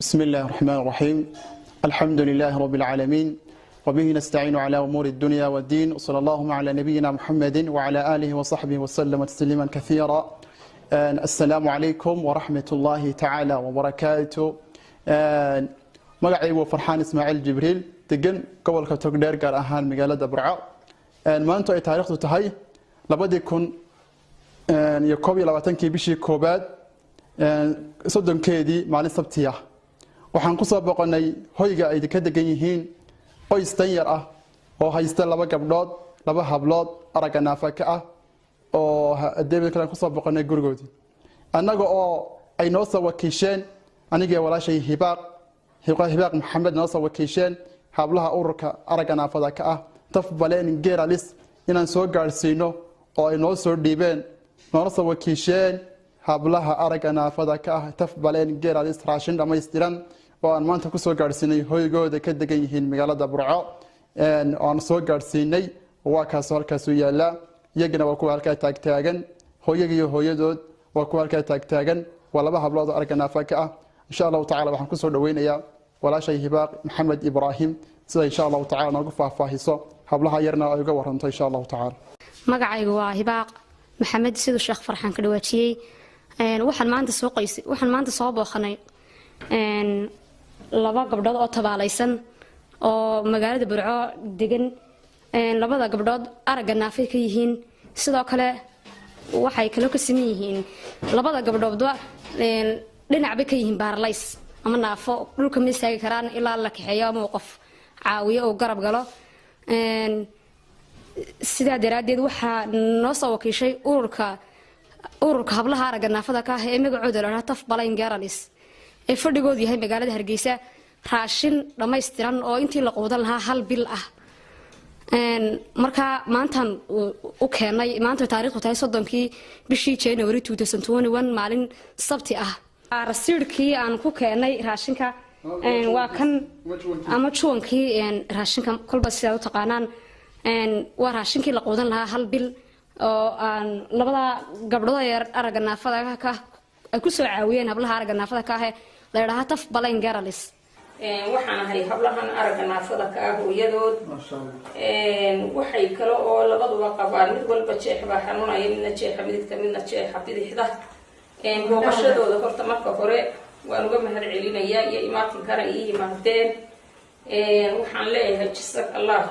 بسم الله الرحمن الرحيم، الحمد لله رب العالمين، وبه نستعين على أمور الدنيا والدين، وصلى اللهم على نبينا محمد وعلى آله وصحبه وسلم تسليما كثيرا. السلام عليكم ورحمة الله تعالى وبركاته. Magacaygu Farxaan Ismaaciil Jibriil, degan gobolka Togdheer, gaar ahaan magaalada Burco. Maanta ay taariikhdu tahay 2021-kii, bishii koobaad 30-keedii, maalin Sabti ah, waxaan ku soo boqonnay hoyga ay ka degan yihiin qoys danyar ah oo haysta laba gabdhood, laba hablood aragga naafa ka ah, oo david kale kusoo boqonnay gurigoodii, annaga oo ay noo soo wakiisheen anigii walaashay Hibaaq, Hibaaq Maxamed, noo soo wakiisheen hablaha ururka aragga naafada ka ah Deaf Blind Girls inaan soo gaadhsiino, oo ay noo soo dhiibeen, noona soo wakiisheen hablaha aragga naafada ka ah Deaf Blind Girls raashin dhammaystiran oo aan maanta kusoo gaadhsiinay hoygooda ka degan yihiin magaalada Burco. Aan soo gaadhsiinay waa kaasoo halkaasuu yaallaa. Iyagana waa kuwa halkaa taagtaagan, hooyaga iyo hooyadood waa kuwa halkaa taagtaagan. Waa laba hablood oo aragga naafa ka ah. Insha Allahu tacala waxaan kusoo dhaweynayaa walaashay Hibaaq Maxamed Ibraahim sida insha Allahu tacala noogu faahfaahiso hablaha yarna ay uga waranto, insha Allahu tacala. Magacaygu waa Hibaaq Maxamed. Siduu Sheekh Farxaan ka dhawaajiyey, waxaan maanta soo booqanay laba gabdhood oo tabaalaysan oo magaalada Burco degan. Labada gabdhood aragga naafay ka yihiin. Sidoo kale waxay kaloo ka siman yihiin labada gabdhoodba dhinac bay ka yihiin paralyze ama naafo, dhulka ma istaagi karaan ilaa la kaxeeyo ama uu qof caawiyo uu garab galo. Sidaa daraaddeed waxaa noo soo wakiishay ururka hablaha aragga naafada ka ah ee magacooda la dhaha Deaf Blind Girls ee fadhigoodu yahay magaalada Hargeysa, raashin dhammaystiran oo intii la quudan lahaa hal bil ah. Markaa maantaan u keenay, maanta taariikhdu tahay 30-kii bishii January 2021, maalin Sabti ah. Rasiidhkii aan ku keenay raashinka waa kan, ama juwankii raashinka, kolba sidaad u taqaanaan. Waa raashinkii la quudan lahaa hal bil oo aan labada gabdhood ee aragga naafada ka ay ku soo caawiyeen hablaha aragga naafada ka ah la yidhaaha Deaf Blind Girls. Waxaan ahay hablahan aragga naafada ka ah hooyadood. Waxay kale oo labaduba qabaan, mid walba jeex baa xanuunaya, midna jeexa midigta, midna jeexa bidixda. Booqashadooda horta marka hore waan uga mahad celinayaa iyo imaatinkana ii yimaadeen. Waxaan leeyahay jasak Allah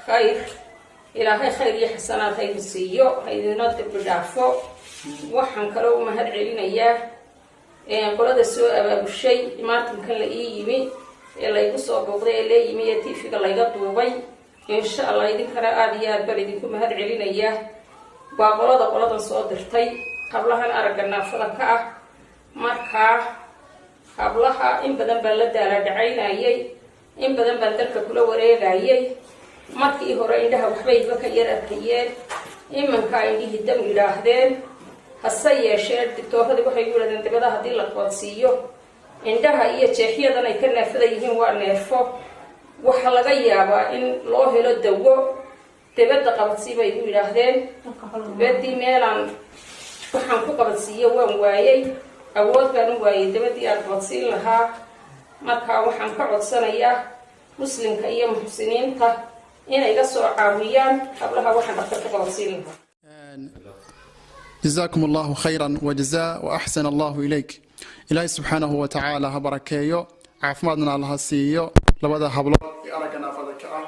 khayr, Ilaahay khayr iyo xasanaad haydin siiyo, haydina dembi dhaafo. Waxaan kaloo u mahad celinayaa qolada soo abaabushay imaatinkan la ii yimi ee laygu soo booqday ee lee yimi ee TV-ga layga duubay. Insha Allah idinkana aada iyo aad baan idinku mahad celinayaa. Waa qolada qoladan soo dirtay hablahan aragga naafada ka ah. Markaa hablaha in badan baan la daala dhacaynayay, in badan baan dalka kula wareegayay. Markii hore indhaha waxbayba ka yar arkayeen, iminkaa indhihii dam yidhaahdeen. Hase yeeshee digtooradii waxay u yidhahdeen dibada haddii la qoodsiiyo indhaha iyo jeexyadan ay ka naafada yihiin waa neerfo, waxaa laga yaabaa in loo helo dawo. Dibadda qabadsii bay igu yidhaahdeen. Dibaddii meelaan waxaan ku qabadsiiyo waan waayey, awood baan u waayey dibaddii aan qabadsiin lahaa. Marka waxaan ka codsanayaa Muslimka iyo muxsiniinta inay iga soo caawiyaan hablaha waxaan dhaktar ku qabadsiin lahaa. جزاكم الله خيرا وجزاء وأحسن الله إليك. Ilaahay subxaanahu wa tacaala ha barakeeyo, caafimaadna Allaha siiyo labada hablood ee aragga naafada ka ah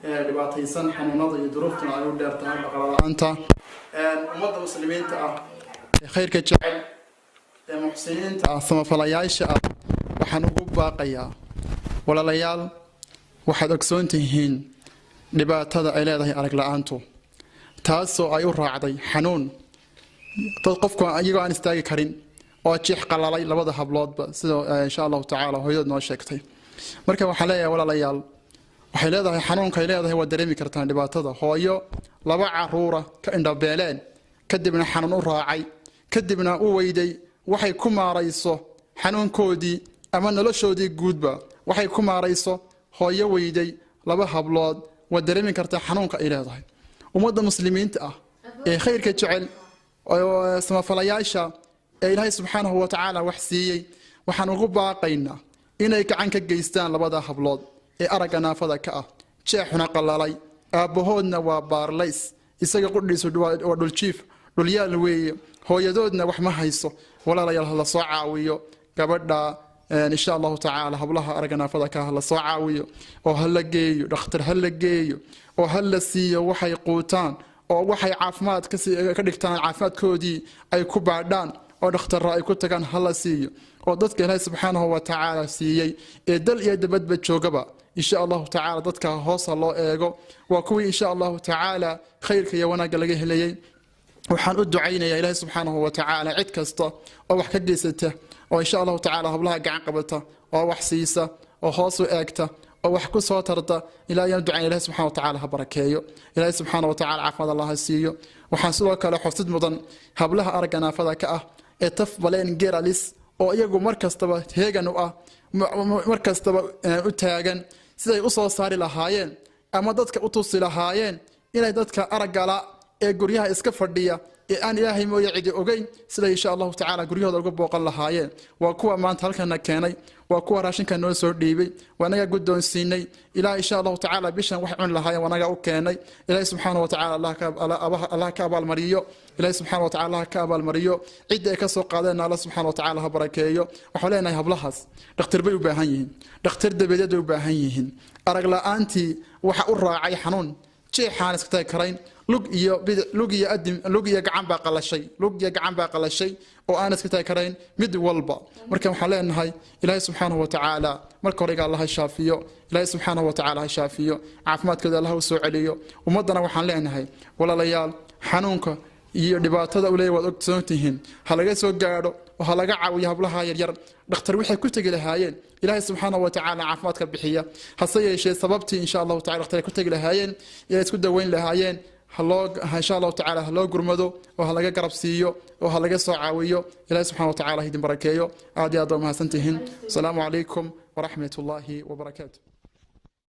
ee dhibaataysan, xanuunada iyo duruuftuna ay u dheer tahay dhaqaale la-aanta. Ummadda Muslimiinta ah ee khayrka jecel ee muxsiniinta ah, samafalayaasha ah, waxaan ugu baaqayaa: walaalayaal, waxaad ogsoon tihiin dhibaatada ay leedahay arag la-aantu, taasoo ay u raacday xanuun dad qofku iyagoo aan istaagi karin oo jeex qalalay labada habloodba, sida insha Allahu tacaala hooyadood noo sheegtay. Marka waxaan leeyahay, walaalayaal, waxay leedahay xanuunkay leedahay, waad dareemi kartaan dhibaatada hooyo laba caruura ka indhabeeleen, kadibna xanuun u raacay, kadibna u weyday waxay ku maarayso xanuunkoodii ama noloshoodii guudba waxay ku maarayso. Hooyo weyday laba hablood, waad dareemi kartaa xanuunka ay leedahay. Ummadda Muslimiinta ah ee khayrka jecel oo samafalayaasha ee Ilaahay subxaanahu wa tacaala wax siiyey, waxaan ugu baaqaynaa Inay gacan ka geystaan labada hablood ee aragga naafada ka ah, jeexuna qallalay, aabbahoodna waa baarlays, isaga qudhiisu waa dhuljiif, dhulyaal weeye, hooyadoodna wax ma hayso. Walaalayaal, ha la soo caawiyo gabadha insha Allahu tacaala. Hablaha aragga naafada ka ah la soo caawiyo oo ha la geeyo dhakhtar, ha la geeyo oo ha la siiyo waxay quutaan oo waxay caafimaad ka dhigtaan, caafimaadkoodii ay ku baadhaan oo dhakhtarra ay ku tagaan ha la siiyo. Oo dadka Ilaahay subxaanahu wa tacaala siiyey ee dal iyo dabadba joogaba, insha Allahu tacaala, dadka hoosa loo eego, waa kuwii insha Allahu tacaala khayrka iyo wanaagga laga helayay. Waxaan u ducaynayaa Ilaahay subxaanahu wa tacaala cid kasta oo wax ka geysata oo insha Allahu tacaala hablaha gacan qabata oo wax siisa oo hoos u eegta oo wax ku soo tarta. Ilaa ayaan ducayn, Ilahay subxana wa tacaala ha barakeeyo, Ilaahay subxaana wa tacala caafimaad Allah ha siiyo. Waxaan sidoo kale xusid mudan hablaha aragga naafada ka ah ee Taf Baleen Geralis oo iyagu mar kastaba heegan u ah, mar kastaba u taagan siday u soo saari lahaayeen ama dadka u tusi lahaayeen inay dadka araggala ee guryaha iska fadhiya ee aan Ilaahay mooye cidi ogeyn, siday insha Allahu tacaala guryahooda uga booqan lahaayeen. Waa kuwa maanta halkana keenay, waa kuwa raashinka noo soo dhiibay, waa naga guddoonsiinay. Ilaa insha Allahu tacaala bishan wax cuni lahaayeen waa naga u keenay. Ilaahay subxaana wa tacaala Allah ka abaalmariyo. Ilaahay subxaana wa tacaala Allah ka abaalmariyo. Cidda ay ka soo qaadeenna Allah subxaana wa tacaala ha barakeeyo. Waxaan leenahay hablahaas dhakhtar bay u baahan yihiin, dhakhtar dabadeed bay u baahan yihiin. Arag la-aantii waxa u raacay xanuun jeexaan iska tagi karayn, lug iyo bid, lug iyo adim, lug iyo gacan baa qalashay, lug iyo gacan baa qalashay oo aan iska tagi karayn mid walba. Marka waxaan leenahay Ilaahay subxaanahu wa tacaala marka hore Allah ha shaafiyo, Ilaahay subxaanahu wa tacaala ha shaafiyo, caafimaadkooda Allah u soo celiyo. Ummaddana waxaan leenahay, walaalayaal, xanuunka iyo dhibaatada uu leeyahay waad ogsoon tihiin, ha laga soo gaadho oo ha laga caawiyo hablaha yaryar dhakhtar waxay ku tegi lahaayeen. Ilaahay subxaanahu wa tacaala caafimaadka bixiya, hase yeeshee sababtii insha Allahu tacala dhakhtar ay ku tegi lahaayeen iyo isku daweyn lahaayeen haloo insha Allahu tacaala ha loo gurmado oo ha laga garab siiyo oo ha laga soo caawiyo. Ilaahay subxana wa tacala ha idin barakeeyo. Aad iyo aad waa mahadsantihiin. Asalaamu calaykum waraxmat ullaahi wabarakaatu.